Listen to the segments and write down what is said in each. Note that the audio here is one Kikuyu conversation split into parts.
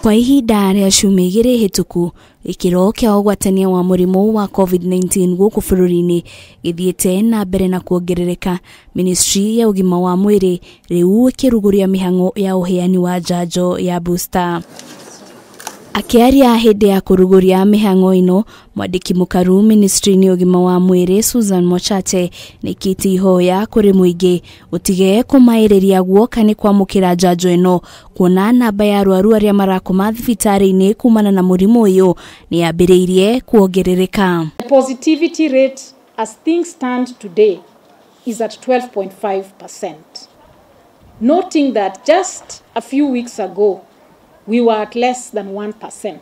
Kwa ihinda rĩa ciumia igĩrĩ hĩtũku, gĩkĩro kĩa ũgwatania wa mũrimũ wa COVID-19 gũkũ bũrũri-inĩ gĩthiĩte na mbere na kuongerereka. Ministry ya ũgima wa mwĩrĩ rĩu ĩkĩrugũria mĩhang'o ya ũheani wa njanjo ya booster. Akĩaria hĩndĩ ya kũrugũria mĩhang'o ĩno, mwandĩki mũkaru ministry-inĩ ya ũgima wa mwĩrĩ Susan Mochache nĩaikĩtie ihoya kũrĩ mũingĩ ũtige kũmaĩrĩria guoka nĩ kwamũkĩra njanjo ĩno, kuona namba ya arwaru arĩa marakoma thibitarĩ-inĩ kumana na mũrimũ ũyũ nĩ yambĩrĩirie kuongerereka. The positivity rate as things stand today is at 12.5%, noting that just a few weeks ago we were at less than 1%.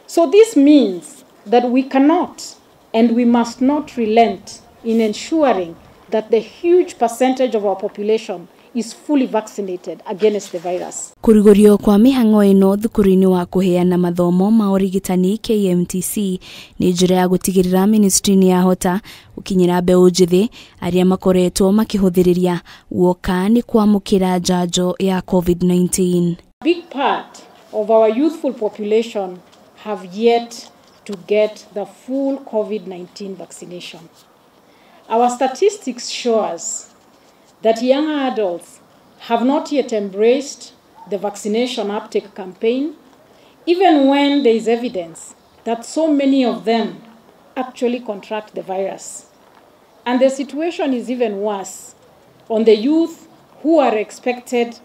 So this means that we cannot and we must not relent in ensuring that the huge percentage of our population is fully vaccinated against the virus. Kũrugũrio kwa mĩhang'o ĩno thukuru-inĩ wa kũheana mathomo ma ũrigitani KMTC nĩ njĩra ya gũtigĩrĩra ministry nĩ yahota gũkinyĩra mbeũ njĩthĩ arĩa makoretwo makĩhũthĩrĩria guoka nĩ kwamũkĩra njanjo ya COVID-19. A big part of our youthful population have yet to get the full COVID-19 vaccination. Our statistics show us that young adults have not yet embraced the vaccination uptake campaign, even when there is evidence that so many of them actually contract the virus. And the situation is even worse on the youth who are expected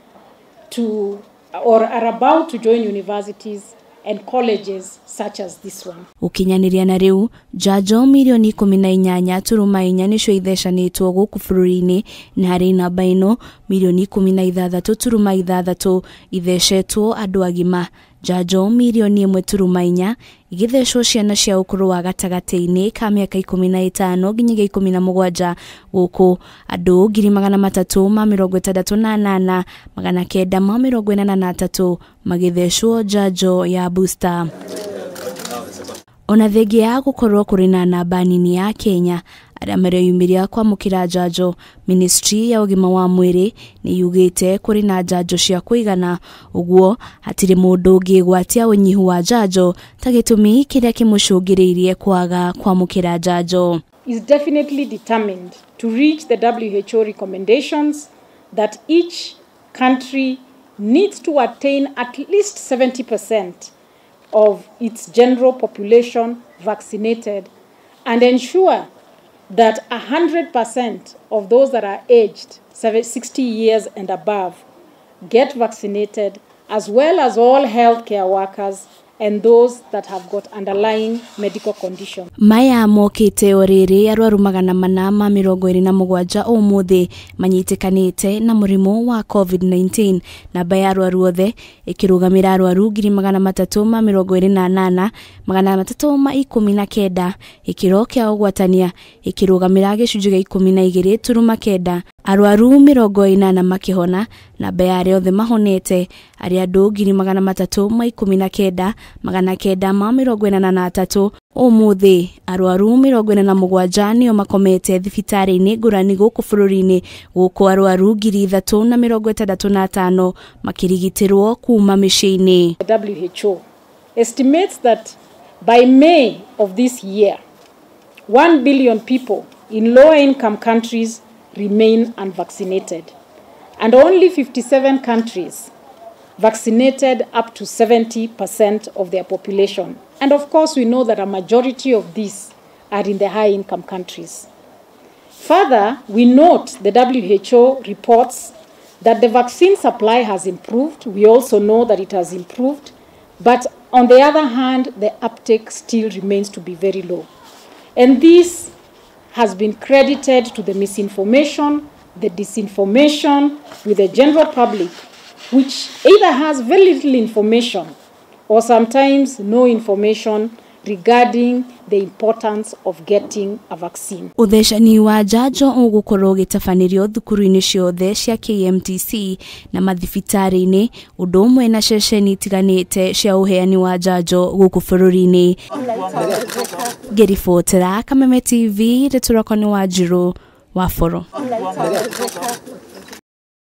to or are about to join universities and colleges such as this one. Gũkinyanĩria na rĩu njanjo mirioni 18.4 nĩcio ithecanĩtwo gũkũ bũrũri-inĩ, na harĩ namba ĩno mirioni 16.6 ithecetwo andũ agima, njanjo mirioni 1.4 igĩthecwo ciana cia ũkũrũ wa gatagatĩ-inĩ ka mĩaka 15 nginyagia 17, gũkũ andũ 368,983 magĩthecwo njanjo ya booster. Ona thengia ya gũkorwo kũrĩ na namba nini ya Kenya arĩa mareyumĩria kwamũkĩra njanjo, ministry ya ũgima wa mwĩrĩ nĩ yugĩte kũrĩ na njanjo cia kũigana, ũguo hatirĩ mũndũ ũngĩgwatia ũnyihu wa njanjo ta gĩtũmi kĩrĩa kĩmũcũngĩrĩirie kwaga kwamũkĩra njanjo. Is definitely determined to reach the WHO recommendations that each country needs to attain at least 70% of its general population vaccinated and ensure that 100% of those that are aged 60 years and above get vaccinated, as well as all healthcare workers and those that have got underlying medical conditions. Maya mokĩte o rĩrĩ arwaru 427 ũmũthĩ manyitĩkanĩte na mũrimũ wa COVID-19. Namba ya arwaru othe ĩkĩrũgamĩra arwaru 328 319, gĩkĩro kĩa ũgwatania ĩkĩrũgamĩra gĩcunjĩ gĩa 12.9, arwaru 80 makĩhona. Namba ya arĩa othe mahonete arĩa andũ 319 983 ũmũthĩ arwaru 47 nĩo makomete thibitarĩ-inĩ ngũrani gũkũ bũrũri-inĩ, gũkũ arwaru 3,065 makĩrigitĩrwo kuma mĩciĩ-inĩ. The WHO estimates that by May of this year, 1 billion people in lower income countries remain unvaccinated, and only 57 countries vaccinated up to 70% of their population. And of course, we know that a majority of these are in the high-income countries. Further, we note the WHO reports that the vaccine supply has improved. We also know that it has improved, but on the other hand, the uptake still remains to be very low. And this has been credited to the misinformation, the disinformation with the general public, which either has very little information or sometimes no information regarding the importance of getting a vaccine. Ũthecani wa njanjo ũgũkorwo ũgĩtabanĩrio thukuru-inĩ ciothe cia KMTC na mathibitarĩ-inĩ, ũndũ ũmwe na ceceni itiganĩte cia ũheani wa njanjo gũkũ bũrũri-inĩ. Ngĩribotera Kameme TV, rĩtũroko nĩ Wanjirũ wa Boro.